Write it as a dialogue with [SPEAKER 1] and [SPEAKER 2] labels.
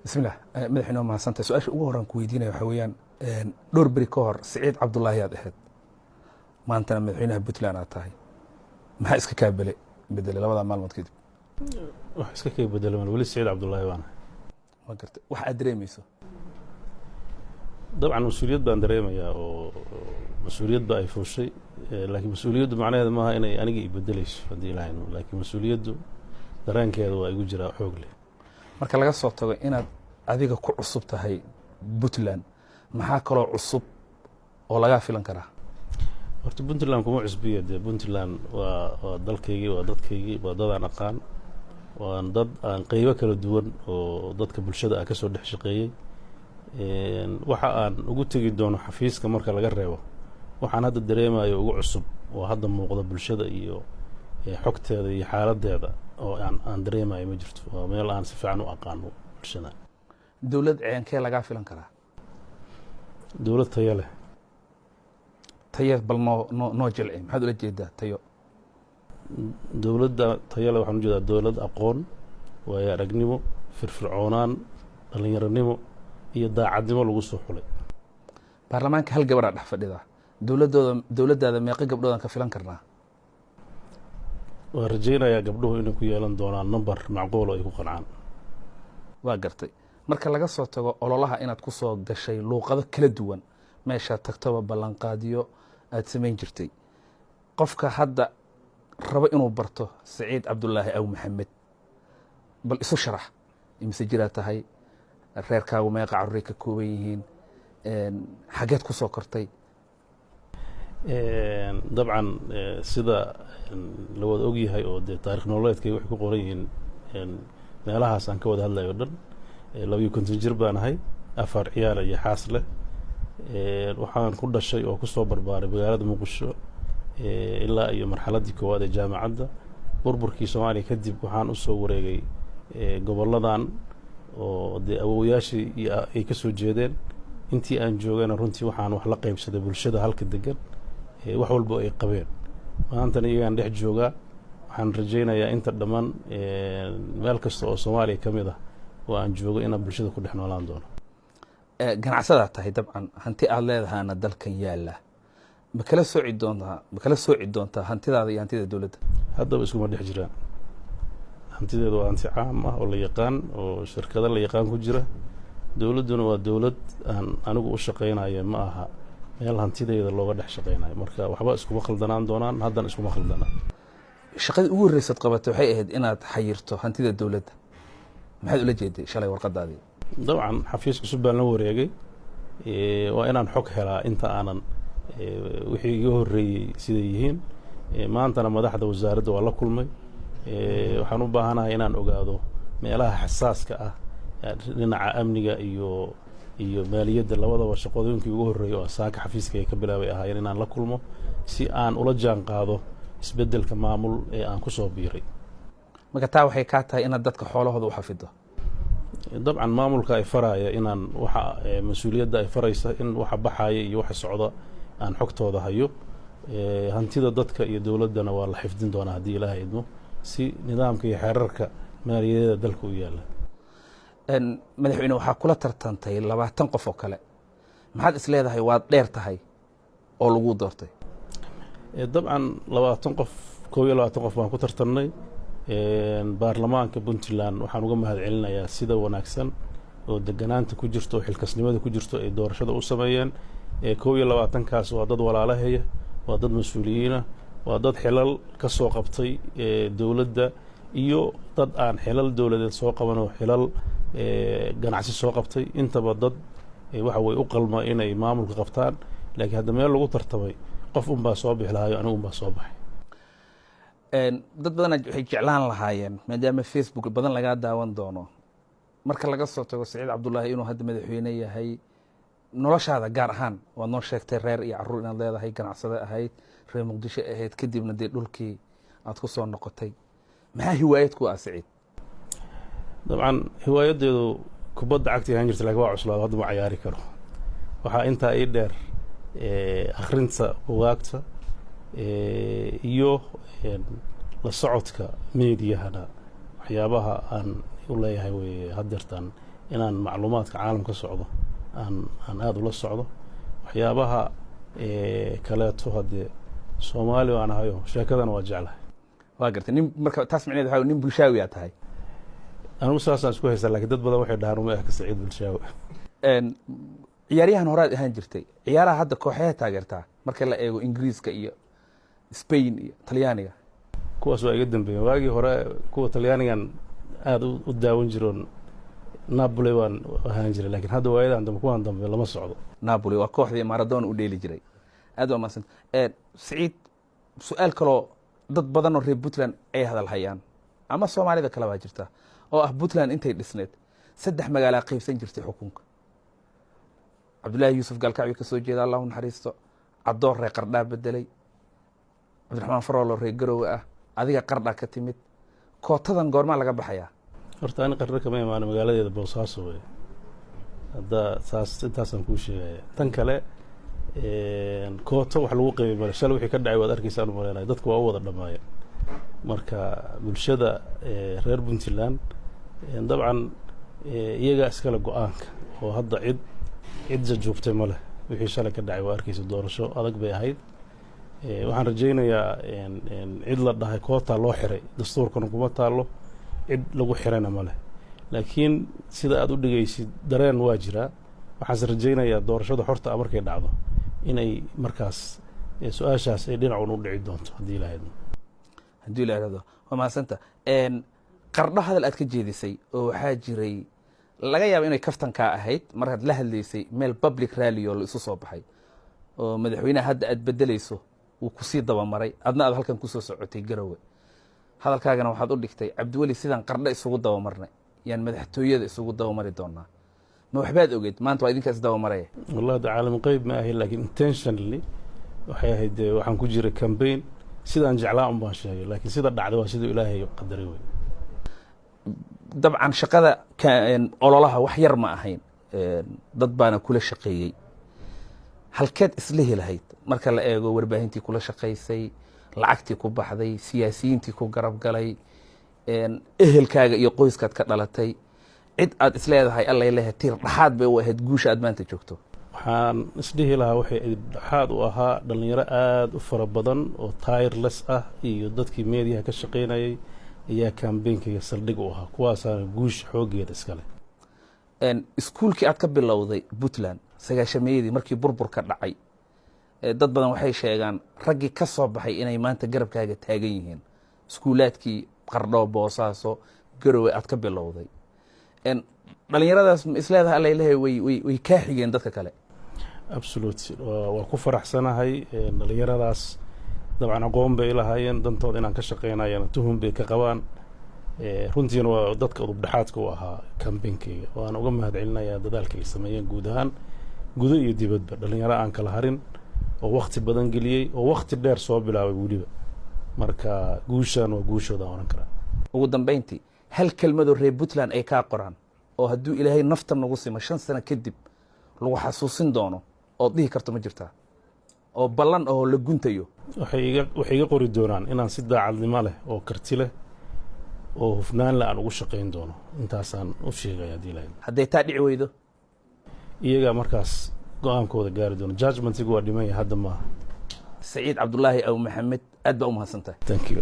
[SPEAKER 1] Bismillah, madaxweyne, waa mahadsantahay. Su-aasha ugu horaan ku weydiinaya waxaa weeyaan, dhowr beri ka hor Siciid Cabdullaahi aad ahayd, maantana madaxweynaha Puntland aad tahay. Maxaa iska kaa bele bedelay labadaa maalmood kadib?
[SPEAKER 2] Wax iska kay bedelay, weli Siciid Cabdullaahi baana.
[SPEAKER 1] Ma gartay wax aad dareemayso?
[SPEAKER 2] Dabcan, mas-uuliyad baan dareemayaa oo mas-uuliyad ba ay fuushay, laakiin mas-uuliyaddu macnaheedu maaha inay aniga i bedeleyso haddii Ilahay, laakiin mas-uuliyaddu dareenkeeda waa igu jiraa xoog leh.
[SPEAKER 1] Marka laga soo tago inaad adiga ku cusub tahay Puntland, maxaa kaloo cusub oo lagaa filan karaa?
[SPEAKER 2] Horta Puntland kuma cusbiya dee. Puntland waa dalkaygii, waa dadkaygii, waa dad aan aqaan, waan dad aan qeybo kala duwan oo dadka bulshada ah ka soo dhex shaqeeyey. Waxa aan ugu tegi doono xafiiska marka laga reebo, waxaan hadda dareemayo ugu cusub oo hadda muuqda bulshada iyo xogteeda iyo xaaladeeda oo aan dareemayo ma jirto. Waa meel aan si fiican u aqaano bulshada.
[SPEAKER 1] Dowlad ceenkee lagaa filan karaa?
[SPEAKER 2] Dowlad tayo leh.
[SPEAKER 1] Tayo, bal noo jilci, maxaad ula jeedaa tayo?
[SPEAKER 2] Dowladda tayo leh waxaan ujeedaa dowlad aqoon, waayo aragnimo, firfircoonaan, dhalinyaronimo iyo daacadnimo lagu soo xulay.
[SPEAKER 1] Baarlamaanka hal gabaraa dhex fadhida. Dowladooda, dowladdaada meeqo gabdhoodaan ka filan karnaa?
[SPEAKER 2] Waan rajaynayaa gabdhuhu inay ku yeelan doonaan number macquul oo ay ku qancaan.
[SPEAKER 1] Waa gartay. Marka laga soo tago ololaha inaad ku soo gashay luuqado kala duwan, meeshaad tagtaba ballanqaadiyo aad samayn jirtay, qofka hadda rabo inuu barto Saciid Cabdulaahi aw Maxamed, bal isu sharax. Imise jiraa tahay? Reerkaagu meeqa carruuray ka kooban yihiin? Xageed ku soo kortay?
[SPEAKER 2] Dabcan, sida la wada ogyahay oo dee taarikh nololeedkay waxay ku qoran yihiin meelahaas aan ka wada hadlayo o dhan, 52 jir baan ahay, afar ciyaal iyo xaas leh. Waxaan ku dhashay oo kusoo barbaaray magaalada Muqdisho ilaa iyo marxaladdii koowaad ee jaamacadda. Burburkii Soomaaliya kadib waxaan usoo wareegay gobolladan oo dee awowayaashii iyo ay ka soo jeedeen. Intii aan joogana runtii waxaan wax la qaybsaday bulshada halka degan, wax walbo ay qabeen. Maantana iyagaan dhex joogaa. Waxaan rajaynayaa inta dhammaan meel kasta oo Soomaaliya ka mid ah oo aan joogo inaan bulshada ku dhex noolaan doono.
[SPEAKER 1] Ganacsadaad tahay, dabcan hanti aada leedahaana dalkan yaalla. Ma kala sooci doontaa hantidaada iyo hantida dowladda?
[SPEAKER 2] Haddaba iskuma dhex jiraan. Hantideedu waa hanti caam ah oo la yaqaan oo shirkado la yaqaan ku jira. Dowladduna waa dowlad aan anigu u shaqaynayo, ma aha meel hantideyda looga dhex shaqaynayo. Marka waxba iskuma khaldanaan doonaan, haddana iskuma khaldanaan.
[SPEAKER 1] Shaqadii ugu horreysaad qabatay waxay ahayd inaad xayirto hantida dowladda. Maxaad ula jeeday shalay warqadaadii?
[SPEAKER 2] Dabcan, xafiis cusub baan la wareegay. Waa inaan xog helaa inta aanan wixii iga horreeyey siday yihiin. Maantana madaxda wasaaradda waa la kulmay. Waxaan u baahanahay inaan ogaado meelaha xasaaska ah dhinaca amniga iyo maaliyadda labadaba. Shaqooyinkii ugu horreeyay oo saaka xafiiska ay ka bilaabay ahaayeen inaan la kulmo si aan ula jaan qaado isbeddelka maamul ee aan kusoo biiray.
[SPEAKER 1] Marka taa waxay kaa tahay inaad dadka xoolahooda u xafido?
[SPEAKER 2] Dabcan, maamulka ay faraya inaan waxa mas-uuliyadda ay faraysa in waxa baxaya iyo waxa socda aan xogtooda hayo. Hantida dadka iyo dowladdana waa la xifdin doonaa haddii Ilaahay idmo, si nidaamka iyo xeerarka maaliyadeeda dalka u yaalla.
[SPEAKER 1] Madaxweyne, waxaa kula tartantay 20 qof oo kale. Maxaad is leedahay waad dheer tahay oo lagu doortay?
[SPEAKER 2] Dabcan, 20 qof, 21 qof baan ku tartannay. Baarlamaanka Puntland waxaan uga mahad celinayaa sida wanaagsan oo deganaanta ku jirto oo xilkasnimada ku jirto ay doorashada u sameeyeen. 21-kaas waa dad walaalahaya, waa dad mas-uuliyiinah, waa dad xilal ka soo qabtay dowladda iyo dad aan xilal dowladeed soo qaban oo xilal ganacsi soo qabtay intaba. Dad waxa weye u qalma inay maamulka qabtaan, laakiin hadda meel lagu tartamay qof unbaa soo bixi lahayo, anigu unbaa soo baxay.
[SPEAKER 1] Dad badana waxay jeclaan lahaayeen, maadaama Facebook badan lagaa daawan doono, marka laga soo tago Saciid Cabdullaahi inuu hadda madaxweyne yahay, noloshaada gaar ahaan waad noo sheegtay reer iyo carruur inaad leedahay, ganacsade ahayd, reer Muqdisho ahayd, kadibna dee dhulkii aad ku soo noqotay. Maxaa hiwaayad ku ah, Saciid?
[SPEAKER 2] Dabcan, hiwaayadeedu kubadda cagta ahaan jirta, lakin waa cuslaado, hadda ma cayaari karo. Waxaa intaa ii dheer akhrinta bugaagta iyo la socodka meediyahana. Waxyaabaha aan u leeyahay wey haddeertan. Inaan macluumaadka caalam ka socdo aan aada ula socdo. Waxyaabaha kaleeto, haddee Soomaali baan ahayo, sheekadana waa jeclahay.
[SPEAKER 1] Waa gartay. Nin marka taas micneed waxa nin bulshaawi aa tahay.
[SPEAKER 2] Anigu saasaan isku haystaa, lakin dad badan waxay dhahaan uma eka Saciid Bulshaawi.
[SPEAKER 1] Ciyaaryahan horaad ahaan jirtay. Ciyaaraha hadda kooxehe taageertaa marka la eego Ingiriiska iyo Spain iyo Talyaaniga?
[SPEAKER 2] Kuwaas waa iga dambeeyen. Waagii hore kuwa Talyaanigan aada u daawan jiroon, Napoli waan ahaan jiray, lakin hadda waayadan dambe kuwaan dambe lama socdo.
[SPEAKER 1] Napoli waa kooxdii Maradona u dheeli jiray. Aad waa mahadsan, Siciid. Su-aal kaloo dad badan oo reer Puntland ay hadal hayaan ama Soomaalida kale baa jirta, oo ah Puntland intay dhisneed saddex magaalaa qaybsan jirtay xukunka. Cabdullaahi Yuusuf Gaalkacyo ka soo jeeda, Allahu naxariisto, Cadoor reer Qardhaa bedelay, Cabdiraxmaan Faroolo reer Garowe ah, adiga Qardhaa ka timid. Kootadan goormaa laga baxayaa?
[SPEAKER 2] Horta ani Qardho kama imaano, magaaladeeda Boosaaso wey. Hadda saas intaasaan kuu sheegaya. Tan kale, kooto wax lagu qaybay male. Shalay wixii ka dhacay waad arkaysaan, umaleynayo dadku waa u wada dhamaayeen. Marka bulshada reer Puntland dabcan iyagaa iskale go-aanka, oo hadda cid cid jajuubtay ma leh. Wixii shalay ka dhacay waa arkaysa, doorasho adag bay ahayd. Waxaan rajaynayaa cid la dhahay kootaa loo xiray dastuurkana kuma taallo, cid lagu xirayna ma leh. Laakiin sida aad u dhigaysid dareen waa jiraa. Waxaanse rajaynayaa doorashada xorta ah markay dhacdo inay markaas su-aashaas ay dhinacun u dhici doonto, haddii Ilaha idmo.
[SPEAKER 1] Haddii Ilah ihahdo. Waa mahadsanta. Qardho hadal aad ka jeedisay oo waxaa jiray laga yaaba inay kaftankaa ahayd, markaad la hadlaysay meel public rally oo la isu soo baxay, oo madaxweynaha hadda aad bedelayso wuu kusii dabamaray, adna aad halkan kusoo socotay Garowe. Hadalkaagana waxaad u dhigtay, "Cabdiweli, sidaan Qardho isugu dabamarnay yaan madaxtooyada isugu dabamari doonaa." Ma waxbaad ogeed maanta waa idinka isdabamaraya?
[SPEAKER 2] Wallahi da caalam qeyb ma ahi, laakiin intentionally waxay ahayd dee waxaan ku jiray campaign. Sidaan jeclaa un baan sheegay, laakiin sida dhacday waa siduu Ilaahay qadaray wey.
[SPEAKER 1] Dabcan shaqada ololaha wax yar ma ahayn, dad baana kula shaqeeyey. Halkeed islihi lahayd marka la eego warbaahintii kula shaqaysay, lacagtii ku baxday, siyaasiyiintii ku garab galay, ehelkaaga iyo qoyskaad ka dhalatay, cid aad isleedahay allay leehay tiir dhaxaad bay u ahayd guusha aad maanta joogto?
[SPEAKER 2] Waxaan isdhihi lahaa waxay dhexaad u ahaa dhalinyaro aada u fara badan oo tireless ah iyo dadkii meediyaha ka shaqaynayay ayaa campaignkayga saldhig u ahaa. Kuwaasaana guusha xooggeeda iskale.
[SPEAKER 1] Iskuulkii aad ka bilowday Puntland 90-meeyadii markii burburka dhacay, dad badan waxay sheegaan raggii ka soo baxay inay maanta garabkaaga taagan yihiin. Iskuulaadkii Qardho, Boosaaso, Garowe aad ka bilowday, dhalinyaradaas ma isleedahay alla lehay way kaa xigeen dadka kale?
[SPEAKER 2] Absolute, waa ku faraxsanahay. Dhalinyaradaas dabcan aqoon bay lahaayeen, dantooda inaan ka shaqeynayana tuhun bay ka qabaan. Runtiina waa dadka udubdhexaadka u ahaa campaignkayga, waana uga mahad celinayaa dadaalka ay sameeyeen guud ahaan, gudo iyo dibadba. Dhalinyaro aan kala harin oo wakti badan geliyey oo wakti dheer soo bilaabay weliba. Marka guushaan waa guushooda aan ohan karaa.
[SPEAKER 1] Ugu dambeyntii, hal kelmadoo reer Puntland ay kaa qoraan oo hadduu Ilaahay nafta nagu simo 5 sano kadib lagu xasuusin doono ood dhihi karto ma jirtaa, oo ballan oo la guntayo?
[SPEAKER 2] Waxay iga qori doonaan inaan si daacadnimo leh oo karti leh oo hufnaan leh aan ugu shaqayn doono. Intaasaan u sheegaya, haddii Ilahay.
[SPEAKER 1] Hadday taa dhici weydo?
[SPEAKER 2] Iyagaa markaas go-aankooda gaari doono. Judgmentigu waa dhiman yahay hadda maaha.
[SPEAKER 1] Saciid Cabdulaahi Aw Maxamed, aad baa u mahadsan tahay.
[SPEAKER 2] Thank you.